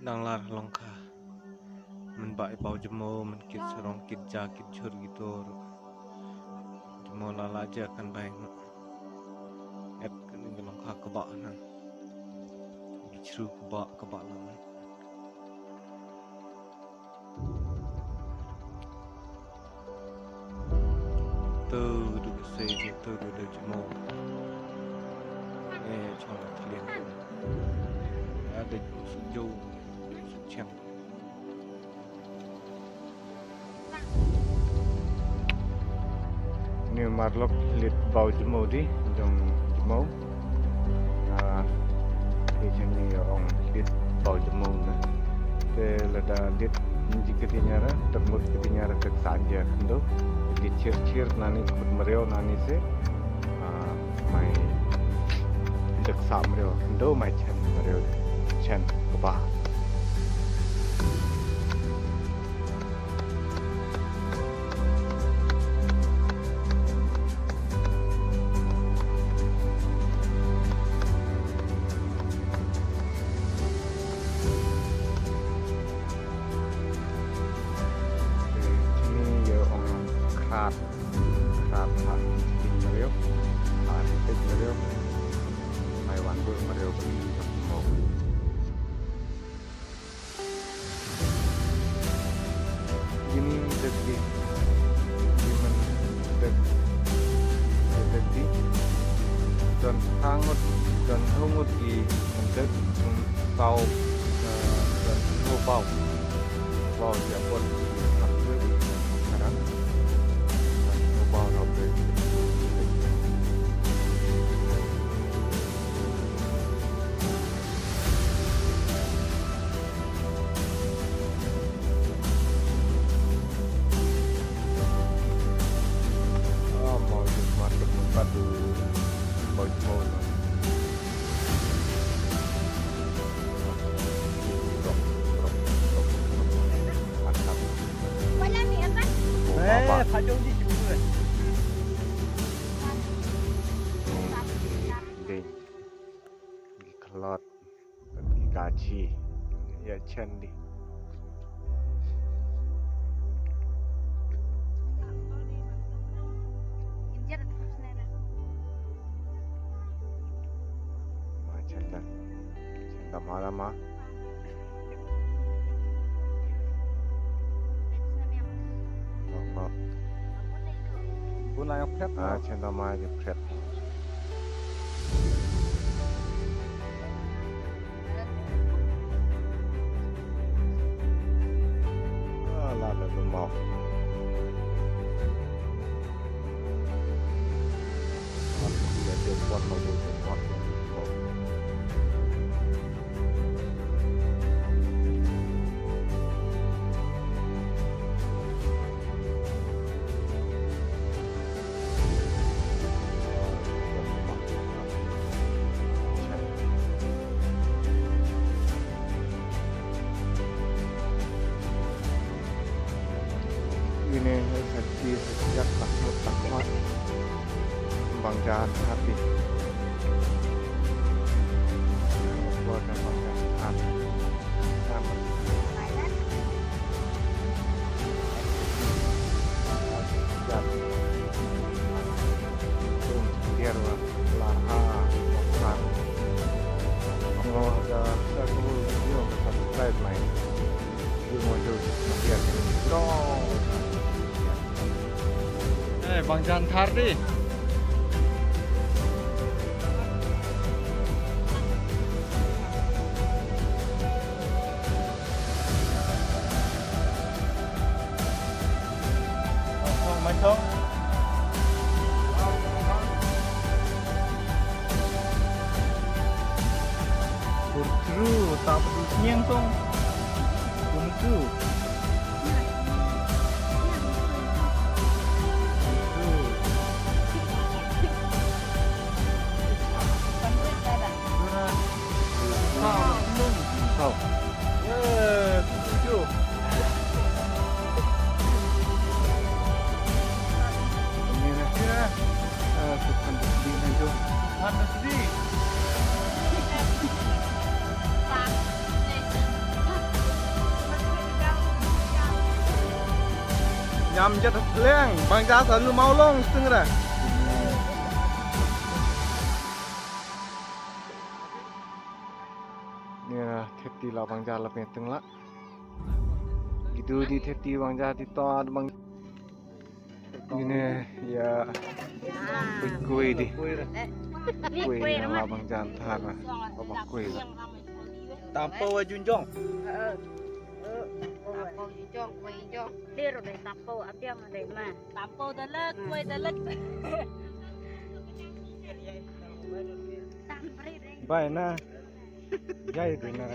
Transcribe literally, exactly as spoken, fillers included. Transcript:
Dang lar ha Longkha. Mynba i baw jmo, myn kit sarong, kit ja, kit jhur, kito ruh. Jmo la la ja kan bai ngut. Et kani ka Longkha kaba nang. Ki chru kaba, kaba la nang. Tu du ka sei, tu du da jmo. Eh, chong thliang. Ada ju su jo, su chang. Ni marlok lit baw jmo di, jong jmo. Ah, di sini ya ong lit baw jmo na. Te lada lit nji ketinyara, termut ketinyara ke sanja kendo. Di chir-chir nani kut meriau nani se. Ah, mai dek sa meriau kendo, mai chen meriau chen keba. Te chini ya ong krat, krat ha, tik meriau, ha, tik meriau, mai wan bul meriau bul mo. Ini dek di. Ini dek. Dek di. Don hangut, don hangut di dek, um, sau, eh, don hobau. Hobau dia pun. Sekarang. Hobau, hobau. Eh, kacau di. Ding. Di kelot. Ki gachi. Ya chen di. Ma chen da. Chen da ma da ma. Bun la ïa phet. Ah, chen da ma ïa phet. Ah, la da du mau. Ine sakti sejak takut takut. Bang jahat hati. Keluarga bang jahat hati. Eh, bang jan thar di. Pur tru, ta pur niang tong. Pur tru. Am jat leng, bang jat sa lu mau long sting ra. Nia, theti la bang jat la pen ting la. Gitu di theti bang jat di tot bang. Ine, ya. Kuih, kuih di. Kuih, kuih, ya, ma. Bang jat thar na. Bang kuih la. Tampo wa junjong. Tampo junjong, kuih junjong. Dir deh tampo apiang deh ma. Tampo dalat, kuih dalat. Bai na. Jai deh na.